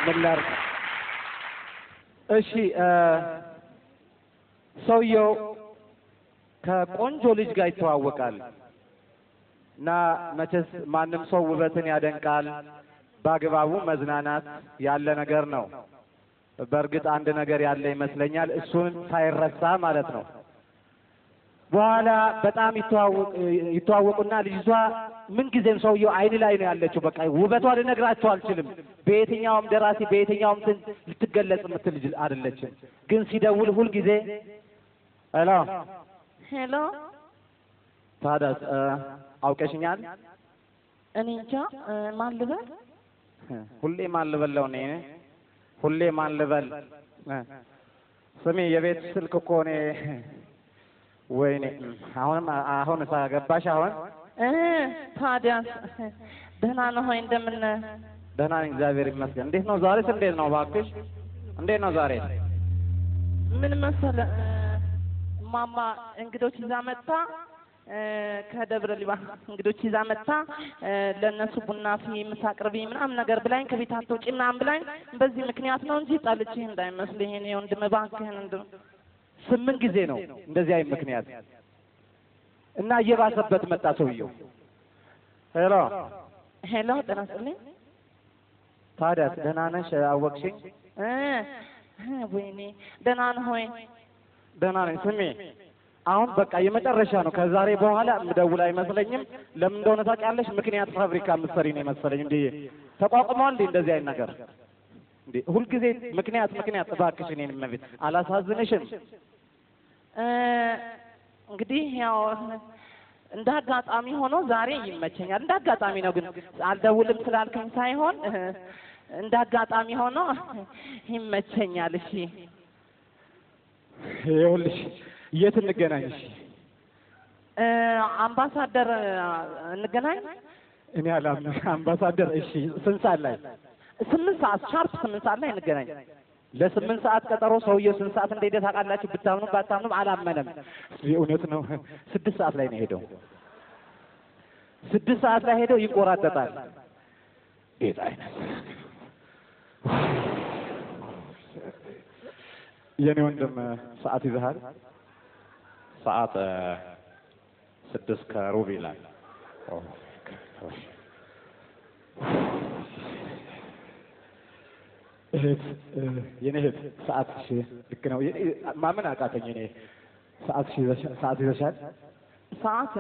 ምን ላድርግ? እሺ ሰውየው ከቆንጆ ልጅ ጋር ይተዋወቃል እና መቼስ ማንም ሰው ውበትን ያደንቃል። በአግባቡ መዝናናት ያለ ነገር ነው። በእርግጥ አንድ ነገር ያለ ይመስለኛል፣ እሱን ሳይረሳ ማለት ነው። በኋላ በጣም ይተዋወቁና ልጅቷ ምንጊዜም ሰውየው አይን ላይ ነው ያለችው። በቃ ውበቷ ልነግራቸው አልችልም። በየትኛውም ደራሲ በየትኛውም እንትን ልትገለጽ የምትል ልጅ አይደለችም። ግን ሲደውል ሁልጊዜ ሄሎ ሄሎ፣ ታዲያስ አውቀሽኛል? እኔ እንጃ ማን ልበል? ሁሌ ማን ልበል ነው እኔ ሁሌ ማን ልበል? ስሚ የቤት ስልክ እኮ እኔ ወይኔ አሁንም አሁን ገባሽ? አሁን ታዲያስ ደህና ነህ ወይ? እንደምን ደህና ነኝ እግዚአብሔር ይመስገን። እንዴት ነው ዛሬስ? እንዴት ነው እባክሽ? እንዴት ነው ዛሬ? ምን መሰለህ እማማ እንግዶች ይዛ መጥታ ከደብረ ሊባኖስ እንግዶች ይዛ መጥታ ለእነሱ ቡና ፊ ምሳ አቅርቢ ምናምን ነገር ብላኝ ከቤት አትውጪ ምናምን ብላኝ በዚህ ምክንያት ነው እንጂ ጠልቼህ እንዳይመስልህ የእኔ ወንድም እባክህን። እንደው 8 ጊዜ ነው እንደዚህ አይነት ምክንያት እና እየባሰበት መጣ ሰውየው። ሄሎ ሄሎ፣ ጤና ይስጥልኝ። ታዲያስ ደህና ነሽ? አወቅሽኝ? ወይኔ ደህና ነህ ወይ? ደህና ነኝ። ስሚ አሁን በቃ የመጨረሻ ነው። ከዛሬ በኋላ የምደውል አይመስለኝም። ለምን እንደሆነ ታውቂያለሽ? ምክንያት ፋብሪካ የምትሰሪ ነው የመሰለኝ። እንዴ ተቋቁሟል እንዴ እንደዚህ አይነት ነገር እንዴ? ሁልጊዜ ምክንያት ምክንያት። እባክሽ እኔን እመቤት አላሳዝንሽም? እንግዲህ ያው እንደ አጋጣሚ ሆኖ ዛሬ ይመቸኛል። እንደ አጋጣሚ ነው ግን አልደውልም ስላልከኝ ሳይሆን እንደ አጋጣሚ ሆኖ ይመቸኛል። እሺ ይኸውልሽ የት እንገናኝ? እሺ አምባሳደር እንገናኝ። እኔ አላምንም። አምባሳደር እሺ፣ ስንት ሰዓት ላይ? 8 ሰዓት sharp፣ 8 ሰዓት ላይ እንገናኝ። ለ8 ሰዓት ቀጠሮ። ሰውየው ስንት ሰዓት እንደሄደ ታውቃላችሁ? ብታምኑም ባታምኑም አላመነም። እውነት ነው። 6 ሰዓት ላይ ነው የሄደው። 6 ሰዓት ላይ ሄደው ይቆራጠጣል። ጌታ አይነት የኔ ወንድም ሰዓት ይዘሃል? ሰዓት 6:15 ይላል። እህት የኔ እህት ሰዓት ልክ ነው። ማመን አቃተኝ እኔ። ሰዓት ሰዓት ይዘሻል? ሰዓት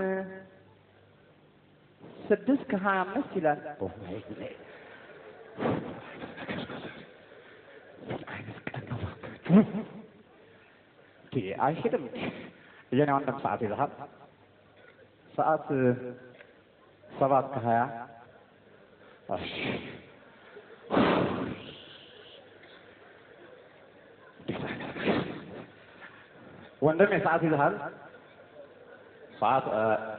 6:25 ይላል። አይሄድም። የኔ ወንድም ሰዓት ይዘሃል? ሰዓት 7:20። እሺ ወንድሜ ሰዓት ይዘሃል? ሰዓት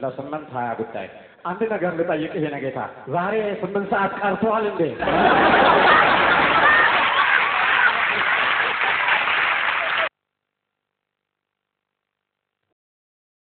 ለ8:20 ጉዳይ። አንድ ነገር ልጠይቅህ የኔ ጌታ፣ ዛሬ 8 ሰዓት ቀርቷል እንዴ?